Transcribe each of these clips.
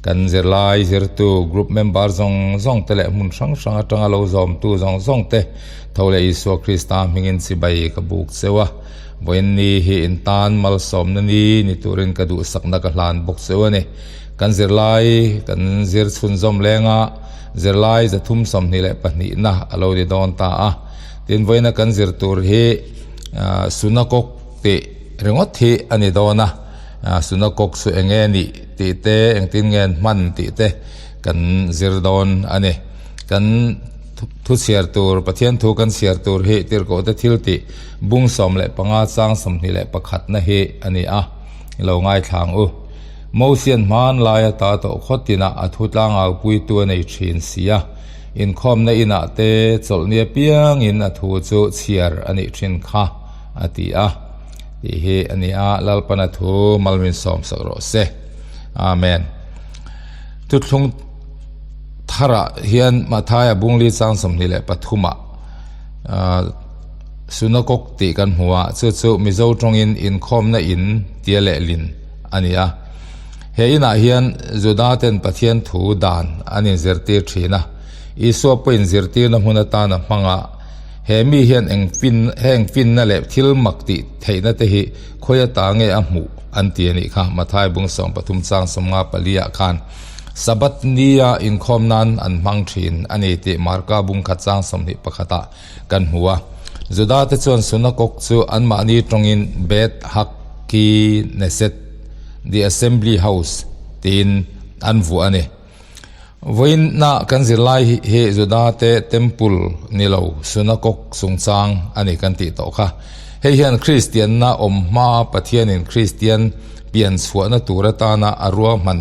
Kan zirlai zirtu, group member zawng zawng te leh hmun hrang hrang atanga lo zawmtu zawng zawng te tho leh Isua Krista hmingin chibai ka buk cheu a. Vawiin ni hi in tan malsawmna ni ni turin ka duhsakna ka hlan bawk cheu a ni. Kan zirlai kan zir chhunzawm lenga zirlai 322na a lo ni dawn ta a. Tin, vawiina kan zir tur hi Sunakok tih ringawt hi a ni dawn a. Sunakok chu eng nge nih tih te, engtin nge an hman tih te kan zir dawn a ni. Kan thu chhiar tur, Pathian thu kan chhiar tur hi Tirhkohte thil tih bung 15 chang 21 na hi a ni a, i lo ngaithla ang u. Mosian hman laia ta tawh khaw tinah a thu tlangaupuitu a nei thin si a, inkhawmna inah te chawlhni apiangin a thu chu chhiar a nih thin kha, a ti a. Tih hi a ni a, Lalpana thu malmin sawmsak rawh se. Amen. Thuthlung tharah hian Mathaia bungli chang 23ah Sunakok tih kan hmu a, chu chu Mizo tawngin inkhawmna in tia lehlin a ni a. He inah hian Juda ten Pathian thu dan an inzirtir thin a, Isua pawhin zirtirna hmun atan a hmang a, He mi hian eng fin, heng finna leh thil mak tih theihna te hi khawi ata nge a hmuh an ti a nih kha. Mathai bung 13 chang 54 ah khan Sabbath nia inkhawm nan an hmang thin a ni tih Marka bung khat chang 21 ah kan hmu a. Juda te chuan sunakok chu anmahni tawngin Beth Hakkineset, the assembly house, tiin an vuah a ni. Vawiinna kan zirlai hi Judate Temple ni lo Sunakok chungchang a ni kan tih tawh kha. Hei hian Kristianna awm hmaa Pathianin Kristian pian chhuahna tur atana a ruahman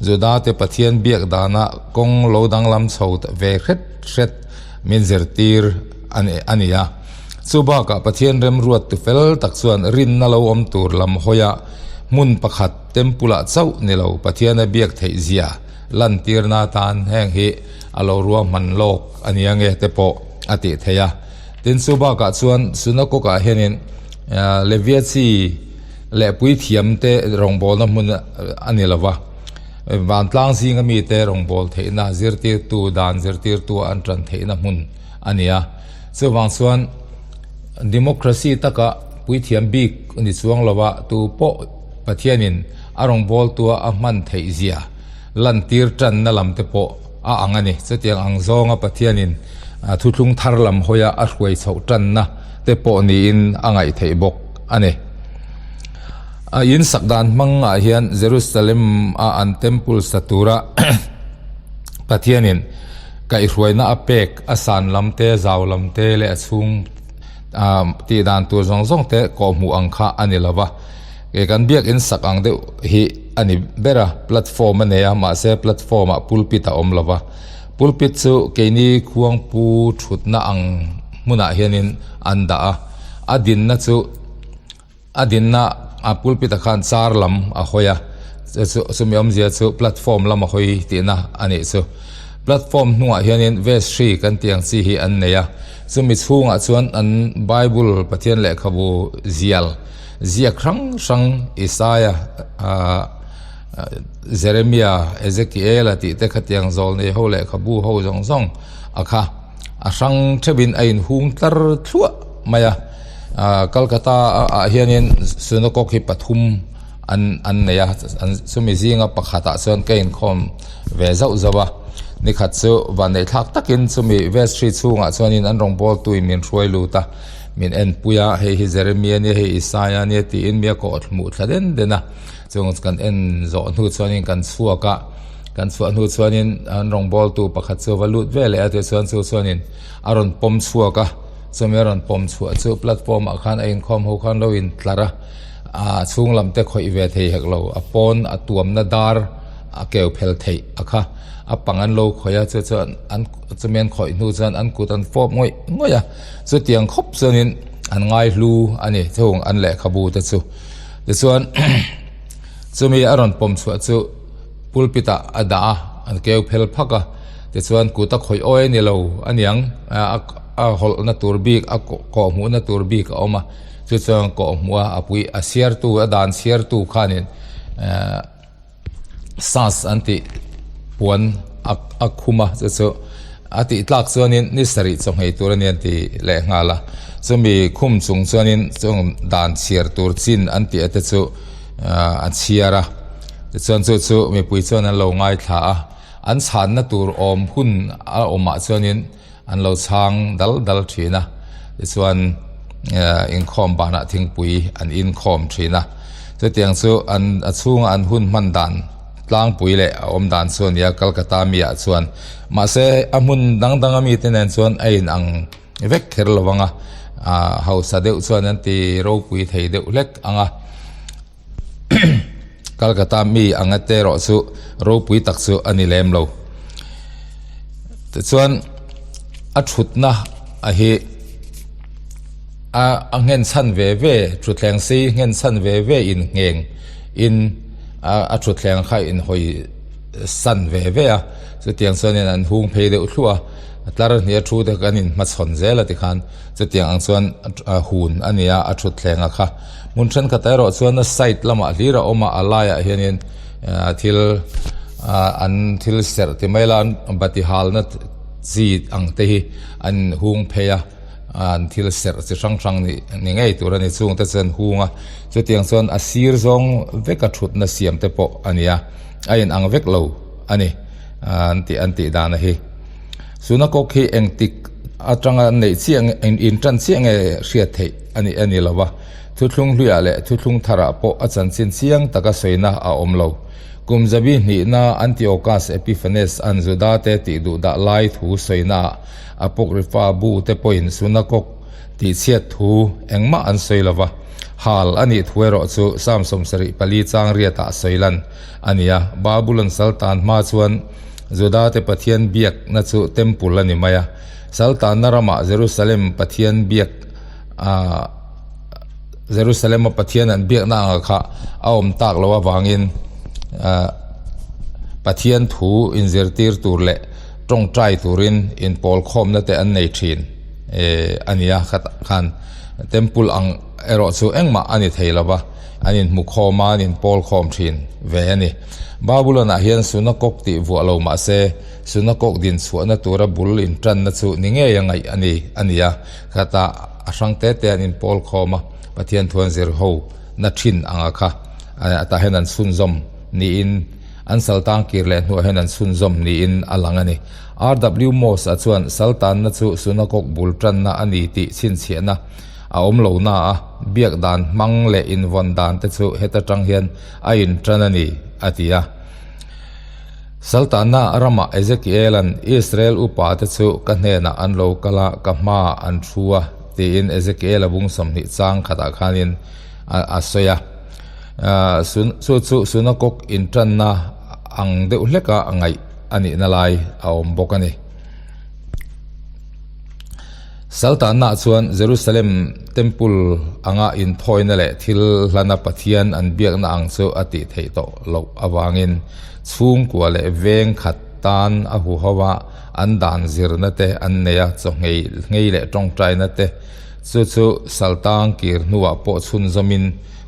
Judate Pathian biak dana kawng lo danglam chho ve hret hret min zirtir a ni a. Chu bakah Pathian remruat tu fel tak chuan rinna lo awm tur lam hawiah hmun pakhat Temple-ah chauh ni lo Pathiana biak theih zia lantirna atan heng hi a lo ruahman lawk a nia nge te pawh a tih theih a. Tin, chu bakah chuan Sunakok-ah hianin Levia chi leh puithiamte rawngbawlna hmun a ni lo va, vantlang zinga mite rawngbâwl theihna zirtirtu dan zirtirtua an ṭan theihna hmun a ni a. Chuvang chuan democracy taka puithiam bik ni chuang lova tu pawh Pathianin a rawngbawltua a hman theih zia lantir tanna lam te pawh a ang a ni. Chutiang ang zawnga Pathianin thuthlung thar lam hawia a hruai chhoh tanna te pawh niin a ngaih theih bawk a ni. A in sak dan hmangah hian Jerusalem a an temple sa tura Pathianin kaihhruaina a pek a san lam te, zau lam te leh a chhung tih dan tur zawng zawng te kawhhmuh ang kha a ni lo va. Kei kan biakin sak ang deuh hi a ni ber a, platform a nei a, mahse platform ah pulpit a awm lo va. Pulpit chu keini khuangpu thutna ang hmunah hianin an dah a, a dinna chu a dinna a pulpit ah khan char lam a hawi a, chu chumi awmzia chu platform lam a hawi tihna a nih chu. Platform hnungah hianin vestry kan tih ang chi hi an nei a, chumi chhungah chuan an Bible Pathian lehkhabu zial Ziak hrang hrang Isaia, Jeremia, Ezekiela tih te khatiang zawl nei ho lehkhabu ho zawng zawng a kha a hrang theuhin a inhung tlar thluah mai a. Calcutta ah hianin Sunakok hi pathum an an nei a, chumi zinga pakhatah chuan ka inkhawm ve zauh zauh a. Nikhat chu vanneihthlak takin chumi vestry chhungah chuanin an rawngbawltuin min hruai lut a. Min en pui a, hei hi Jeremia nia, hei Isaia nia tiin mi a kawh hmuh thla den den a. Chung kan en zawh hnu chuanin kan chhuak a, kan chhuah hnu chuanin an rawngbawltu pakhat chu a va lut ve leh a, tichuan chu chuanin a rawn pawm chhuak a, chumi a rawn pawm chhuah chu platform ah khan a inkhawm ho khan lo intlar a, a chhung lam te khawih ve thei hek lo, a pawn a tuamna dar a keu phel theih a kha, a pang an lo khawih a, chu chuan an chumi an khawih hnu chuan an kut an fawp ngawih ngawih a. Chutiang khawp chuanin an ngaihlu a ni chung an lehkhabu te chu. Tichuan chumi a rawn pawm chhuah chu pulpit ah a dah a, an keu phel phak a. Tichuan kut a khawih awi a ni lo a niang a hawlhna tur bik a kawhhmuhna tur bik a awm a. Chu chuan kawhhmuh a a pui a siartu a dan siartu khanin. Sas an tih Puan a a khum a chu chu a tih tlak chuanin ni sarih chawhmeh tur a ni an ti leh nghal a chumi khum chung chuanin chung dan chhiar tur chin an tih te chu ahh a chhiar a tichuan chu chu mipui chuan an lo ngaithla a an chhanna tur awm hun a awmah chuanin an lo chhang dal dal thin a tichuan ehh inkhawm banah thingpui an inkhawm thin a chutiang chu an a chhunga an hun hman dan tlangpui leh a awm dan chu a ni a Calcutta mi ah chuan mahse a hmun dang dang ami te nen chuan a in ang vek kher lo ang a ah hausa deuh chuan an ti ropui thei deuh hlek ang a Calcutta mi anga te erawh chu ropui tak chu a ni lem lo tichuan a thutna a hi a a nghen chhan ve ve thutthleng sei nghen chhan ve ve in ngheng in a thutthleng kha in hawi san ve ve a chutiang chuanin an hung phei deuh thluah a tlar hnih a thu te kan in hmachhawn zel a tikhan chutiang ang chuan a hun a ni a a thutthleng a kha. Hmun thenkhatah erawh chuan a side lamah hlir a awm a a laiah hianin ah thil ah an thil serh ti mai la an bati halna chi ang te hi an hung phei a an thil serh chi hrang hrang ni ni ngei tur a ni chung te chu an hung a chutiang chuan a sir zawng veka thutna siam te pawh a ni a a in ang vek lo a ni an tih an tih dan a hi. Sunakawk hi engtik atanga neih chiah nge in tan chiah nge hriat theih a ni a ni lo va, thuthlung hluiah leh thuthlung tharah pawh a chanchin chiang taka sawina a awm lo. Kum zabi hnihna Antiochus Epiphanes an Judate tih duh dah lai thu sawinaah Apocrypha bu te pawhin sunakawk tihchhiat thu engmah an sawi lo va, hal a nih thu erawh chu Psalm 74 chang riatah sawi lan a ni a, Babulon saltan hma chuan Judate Pathian biakna chu Temple a ni mai a, Saltanna ramah Jerusalem Pathian biak ah Jerusalem a Pathian an biakna anga kha a awm tak loh avangin ah Pathian thu inzirtir tur leh tawngtai turin inpawlkhawmna te an nei thin eh a ni a khatah khan Temple ang erawh chu engmah a ni thei lo va an inhmukhawm a an inpawlkhawm thin ve a ni. Babulon-ah hian Sunakok tih vuah lo mah se Sunakok din chhuahna tura bul intanna chu ni ngei a ngaih a ni a ni a, khatah a hrang te te an inpawl khawm a, Pathian thu an zir ho na thin anga kha tah hian an chhunzawm niin an saltang kir leh hnuah hian an chhunzawm niin a lang a ni. RW Moss-a chuan saltanna chu Sunakok bul tanna a ni tih chhinchhiahna a awm lo na a, biak dan hmang leh invawn dan te chu heta tang hian a intan a ni, a ti a. Saltanna ramah Ezekiela'n Israel upate chu ka hnenah an lo kal a, ka hmaah an thu a, tiin Ezekiela bung 20 chang khatah khanin a sawi a. Chu chu sunakawk intanna ang deuh hleka ngaih a nihna lai a awm bawk a ni. Saltanna chuan Jerusalem Temple anga inthawina leh thil hlana Pathian an biakna ang chu a tih theih tawh loh avangin chhungkua leh veng khat tan a huho a, an dan zirna te an nei a, chawhngei nghei leh tawngtaina te chu chu Saltang kir hnuah pawh chhunzawmin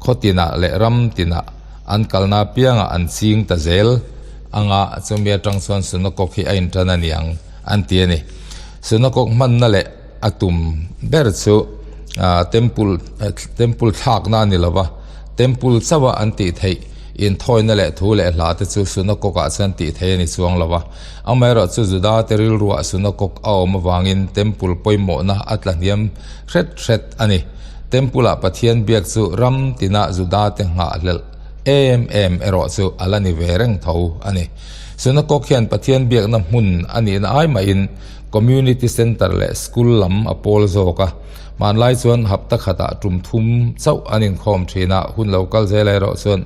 khaw tinah leh ram tinah an kalna apiangah an ching ta zel anga chumi atang chuan Sunakawk hi a intan a niang an ti a ni. Synagog hmanna leh a tum ber chu temple temple thlakna a ni lo va, temple chauha an tih theih inthawina leh thu leh hla te chu synagog ah chuan tih theih a ni chuang lo va. Amaherawhchu Juda te rilruah synagog a awm avangin temple pawimawhna a tla hniam hret hret a ni. Temple ah Pathian biak chu ram tina Juda te nghahhlelh em em erawh chu a la ni ve reng tho a ni. Synagog hian Pathian biakna hmun a nihna ai mahin Community Centre leh School lam a pawl zawk a. Hmanlai chuan hapta khatah tum thum chauh an inkhawm thin a, hun lo kal zel erawh chuan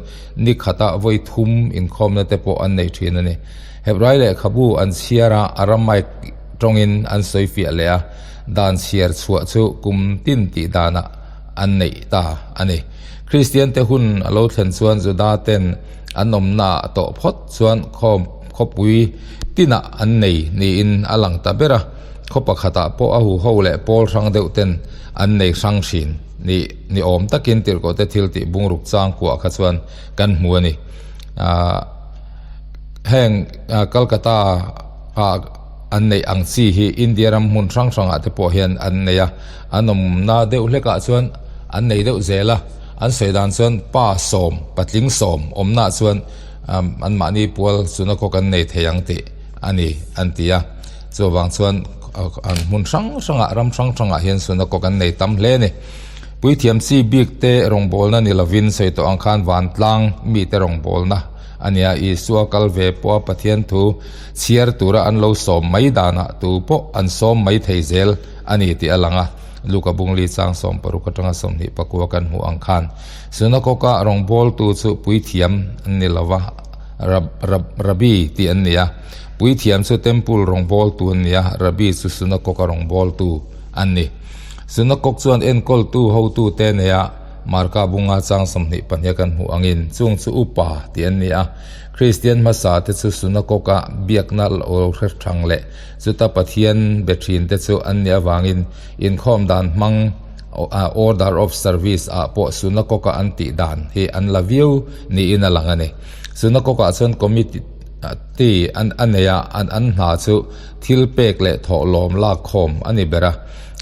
ni khatah vawi thum inkhawmna te pawh an nei thin a ni. Hebrai lehkhabu an chhiar a, Aramaic tawngin an sawi fiah leh a, dan chhiar chhuah chu kum tin tih danah an neih ta a ni. Kristian te hun a lo thlen chuan Juda ten an awmna ah tawh phawt chuan khawm khawpui tinah an nei niin a lang ta ber a, khaw pakhatah pawh a huho leh pawl hrang deuh ten an nei hrang thin ni ni awm takin tirhkohte thil tih bungruk chang kuah kha chuan kan hmu a ni. Aaa. Heng Calcutta a an neih ang chi hi India ram hmun hrang hrangah te pawh hian an nei a, an awmna deuh hlekah chuan an nei deuh zel a, an sawi dan chuan pa sawm, patling sawm awmnaah chuan anmahni pual synagogue an nei thei ang tih a ni an ti a, chuvang chuan an hmun hrang hrangah ram hrang hrangah hian synagogue an nei tam hle a ni. Puithiam chi bik te rawngbawlna ni lovin sawi tawh ang khan vantlang mite rawngbawlna a nia, Isua kal ve pawha Pathian thu chhiar tura an lo sawm mai danah tu pawh an sawm mai thei zel a ni tih a lang a, Luka bungli chang 60 atanga 24 kan hmuh ang khan Synagogue-a rawngbawltu chu puithiam an ni lova, Rabbi tih an ni a, puithiam chu Temple rawngbawltu an ni a, Rabbi chu Synagogue-a rawngbawltu an ni. Synagogue chuan enkawltu hotute neia Marka bunga chang 22 kan hmuh angin chung chu upa tih an ni a. Kristian hmasa te chu Synagogue-a biakna lo hre thang leh chuta Pathian be thin te chu an nih avangin inkhawm dan hmang Order of Service ah pawh Synagogue-a an tih dan hi an la viau niin a lang a ni. Synagogue-ah chuan committee a nei a, an hna chu thil pek leh thawhlawm lakkhawm a ni ber a.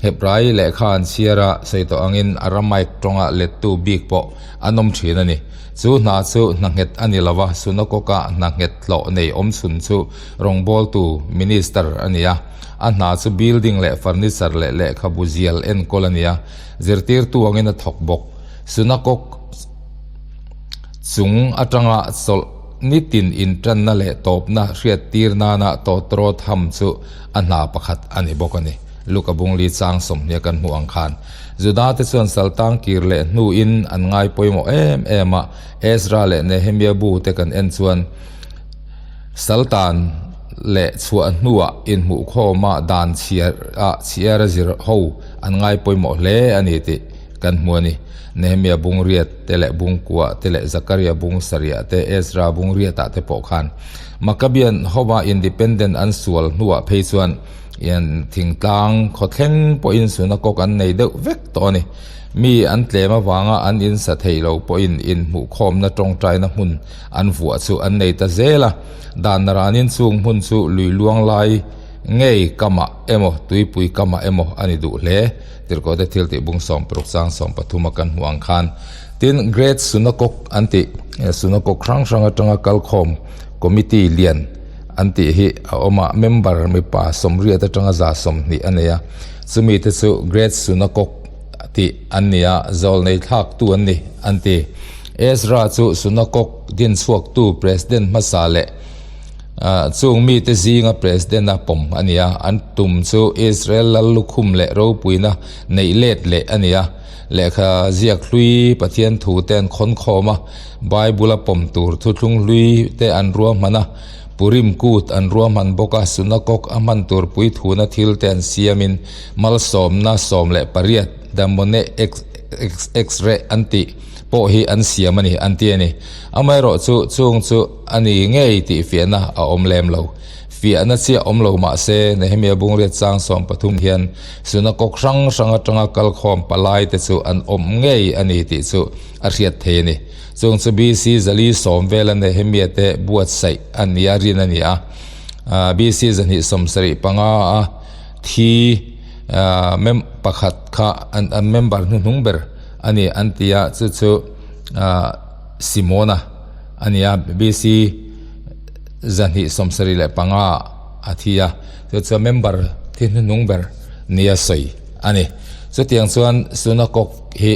Hebrai lehkha an chhiar a, sawi tawh angin Aramaic tawnga lettu bik pawh an awm thin a ni. Chu hna chu hna nghet a ni lo va, Synagogue-a hna nghet hlawh nei awm chhun chu rawngbawltu, minister, a ni a. A hna chu building leh furniture leh lehkhabu zial enkawl a ni a, zirtirtu angin a thawk bawk. Synagogue chung atanga chawlh nitin intanna leh tawpna hriattir nana tawtrawt ham chu a hna pakhat a ni bawk a ni. Luka bungli chang sawmhnia kan hmuh ang khan Juda te chuan saltang kir leh hnuin an ngai pawimawh em em a, Ezra leh Nehemia bu te kan en chuan saltan leh chhuah hnuah inhmuhkhawma dan chhiar a chhiar a zir ho an ngai pawimawh hle a ni tih kan hmu a ni. Nehemia bung riat te leh bung kuah te leh Zakaria bung sarih te Ezra bung riatah te pawh khan Maccabean hova independent an sual hnuah phei chuan Ian thingtlang khawthleng pawhin synagogue an nei deuh vek tawh a ni. Mi an tlem avanga an in sa thei lo pawhin inhmuhkhawmna tawngtaina hmun an vuah chu an nei ta zel a. Dan ranin chung hmun chu lui luang lai ngei kamah emaw tuipui kamah emaw a ni duh hle. Tirhkohte thil tih bung 60 chang 13 a kan hmuh ang khan tin Great Synagogue an tih synagogue hrang hrang atanga kalkhawm committee lian An tih hi a awm a, member mipa 80 atanga 120 a nei a, chumi te chu Great Synagogue tih an ni a, zawlnei thlaktu an ni, an ti. Ezra chu Synagogue dinchhuaktu President hmasa leh chung mite zinga President a pawm a ni a, an tum chu Israel lal lukhum leh ropuina neih let leh a ni a, lehkha ziak hlui Pathian thu te an khawn khawm a, Bible a pawm tur thuthlung hlui te an ruahman a, Purim kut an ruahman bawk a, Synagogue a hman tur puithuna thil te an siamin malsawmna 18, Damone X-ray an tih pawh hi an siam a ni, an ti a ni. Amaherawh chu chung chu a ni ngei tih fiahna a awm lem lo. Fiahna chiah awm lo mah se, Nehemia bungriat chang 13 hian Synagogue hrang hrang atanga kalkhawm palai te chu an awm ngei a ni tih chu a hriat thei a ni. Chung chu BC 410 vela Nehemia te buatsaih a ni a rin a ni a. BC 275 a thi mem pakhat kha an member hnuhnung ber a ni an ti a, chu chu Simona a ni a, BC 275 a thi a, chu chu member thi hnuhnung ber nia sawi a ni. Chutiang chuan Synagogue hi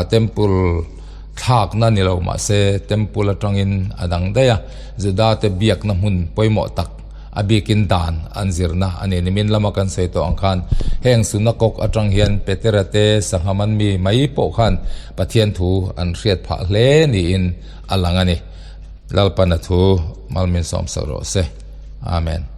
Temple thlakna ni lo mah se Temple atangin a dang daih a, Juda te biakna hmun pawimawh tak a bikin dan an zirna a ni. Nimin lama kan sawi tawh ang khan heng Synagogue atang hian Petera te sangha man mi mai pawh khan Pathian thu an hriat phah hle niin a lang a ni. Lalpana thu malmin sawm sak rawh se. Amen.